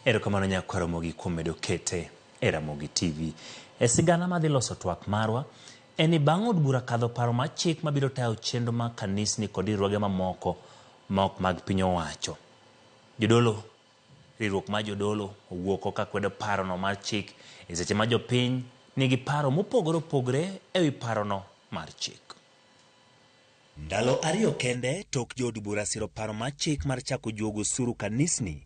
Erokamano nyakwar Ramogi kuom medo kete e Ramogi TV. E sigana madhi loso twak marwa en ni bang' od bura kadho paro mar chik mabiro tayo chenro mag kanisni kod riwruoge mamoko ma ok mag piny owacho. Jodolo riwruok mar jodolo owuok ka kwedo parono mar chik e seche ma jopiny nigi paro mopogore opogore e wi parono mar chik. Ndalo 2 kende tok jood bura siro paro mar chik mar chako juogo osuru kanisni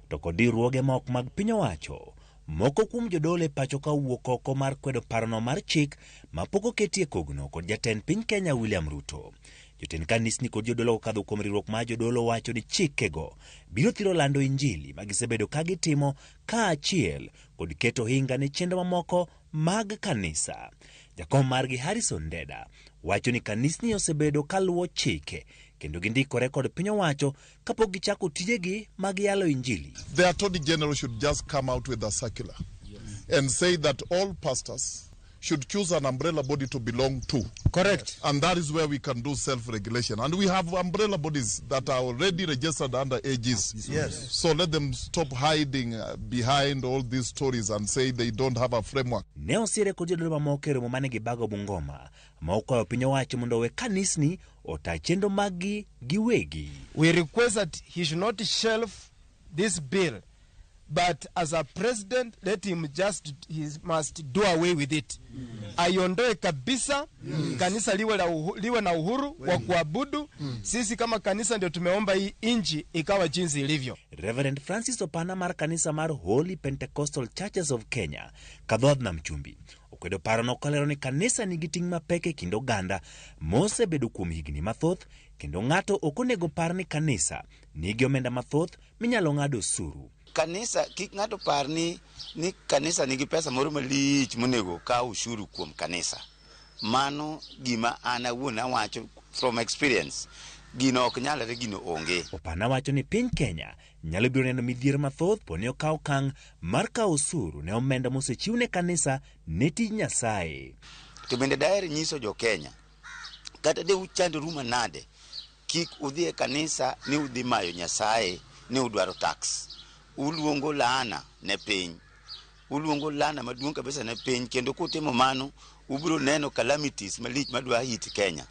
to kod riwruoge ma ok mag piny owacho. Moko kuom jodolo e pacho ka owuok oko mar kwedo parono mar chik ma pok oketie kogno kod jatend piny Kenya William Ruto. Jotend kanisni kod jodolo kokadho kuom riwruok mar jodolo wacho ni chikego biro thiro lando injili ma gisebedo ka gitimo kaachiel kod keto ohinga ne chenro mamoko mag kanisa. Jakom margi Harrison Ndeda wacho ni kanisni osebedo kaluwo chike kendo gindikore kod piny owacho kapok gichako tijegi mag yalo injili. The Attorney General should just come out with a circular and say that all pastors should choose an umbrella body to belong to. Correct. And that is where we can do self-regulation. And we have umbrella bodies that are already registered under AGs. Yes. So let them stop hiding behind all these stories and say they don't have a framework. Ne osire kod jodolo mamoko e romo mane gibago Bungoma ma okwayo piny owacho mondo owe kanisni ota chenro maggi giwegi. We request that he should not shelve this bill, but as a president, let him just, he must do away with it. Aiondoe kabisa. Kanisa liwe na uhuru wa kuabudu. Sisi kama kanisa ndio tumeomba hii nchi ikawa jinsi ilivyo. Reverend Francis Opana mar kanisa mar Holy Pentecostal Churches of Kenya, Kadhodh Nam Chumbi, okwedo parono kolero ni kanisa nigi ting' mapek e kind oganda mosebedo kuom higni mathoth kendo ng'ato ok onego par ni kanisa nigi omenda mathoth minyalo ng'ado osuru. Kanisa kik ng'ato par ni kanisa nigi pesa moro malich monego kaw ushuru kuom kanisa. Mano gima an awuon awacho from experience. Gino ok nyalre, gino onge. Opana wacho ni piny Kenya nyalo biro neno midhiero mathoth poni okaw okang' mar kawo osuru ne omenda mosechiw ne kanisa ne tij Nyasaye. To bende daher nyiso jo Kenya, kata de uchandoru manade, kik udhi e kanisa ni udhi mayo Nyasaye ni udwaro tax. Uluongo laana ne piny. Uluongo laana maduong' kabisa ne piny, kendo kutimo mano ubiro neno calamities malich madwa hit Kenya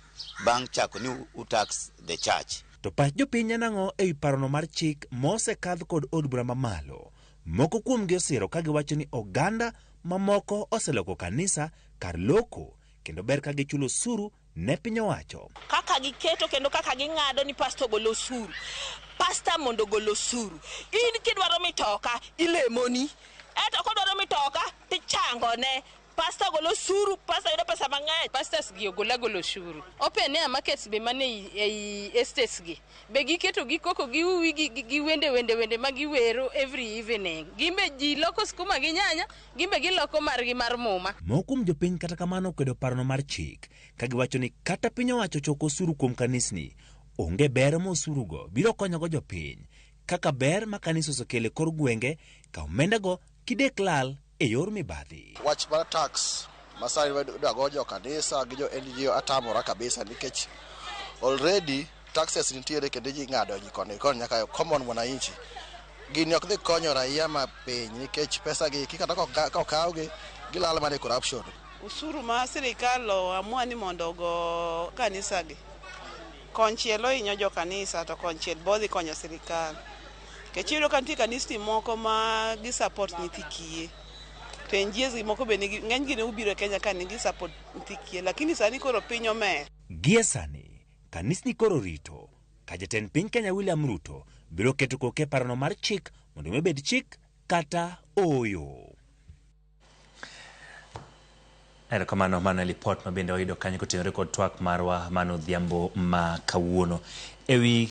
bang' chako ni utax the church. To pach jopiny en ang'o ewi parono mar chik mosekadh kod od bura mamalo? Moko kuomgi osiro ka giwacho ni oganda mamoko oseloko kanisa kar loko kendo ber ka gichulo osuru ne piny owacho. Kaka giketo kendo kaka ging'ado ni pastor ogol osuru. Pastor mondo ogol osuru. In kidwaro mitoka ilemoni. Eto kodwaro mitoka tichangone. Pastor ogol osuru, pastor yudo pesa mang'eny. Pastors gi ogol agola osuru. Open air markets be mane ei estates gi. Be giketo gi koko gi uwi gi wende wende wende ma giwero every evening. Gimbe ji loko skuma gi nyanya, gimbe giloko margi mar muma. Moko kuom jopiny kata kamano okwedo parono mar chik ka giwacho ni kata piny owacho choko osuru kuom kanisni, onge ber ma osurugo biro konyogo jopiny kaka ber ma kanisa osekelo e kor gwenge ka omendago kidek lal e yor mibadhi. Wach mar tax ma sani idwa go jo kanisa gi jo NGO atamora kabisa nikech already taxes nitiere kendo ji ng'ado ji koni koni nyaka common mwananchi. Gini ok dhi konyo raia ma piny nikech pesa gi kata ka okawgi gilal mana e corruption. Usuru ma sirikal oamua ni mondo ogo kanisa gi, konchiel ohinyo jo kanisa to konchiel bo dhi konyo sirikal. Nikech iyudo ka nitie kanisni moko ma gi support nyithi kiye. To NGOs gi moko be nigi, ng'eny gi ne obiro e Kenya ka nigi support nyithi kiye, lakini sani koro piny omer. Gie sani, kanisni koro rito ka jatend piny Kenya William Ruto biro keto koke e parono mar chik mondo mi obed chik kata ooyo. Erokamano, mano e lipot ma bende wayudo kanyo kotenore kod twak marwa mano odhiambo ma kawuono. Ewi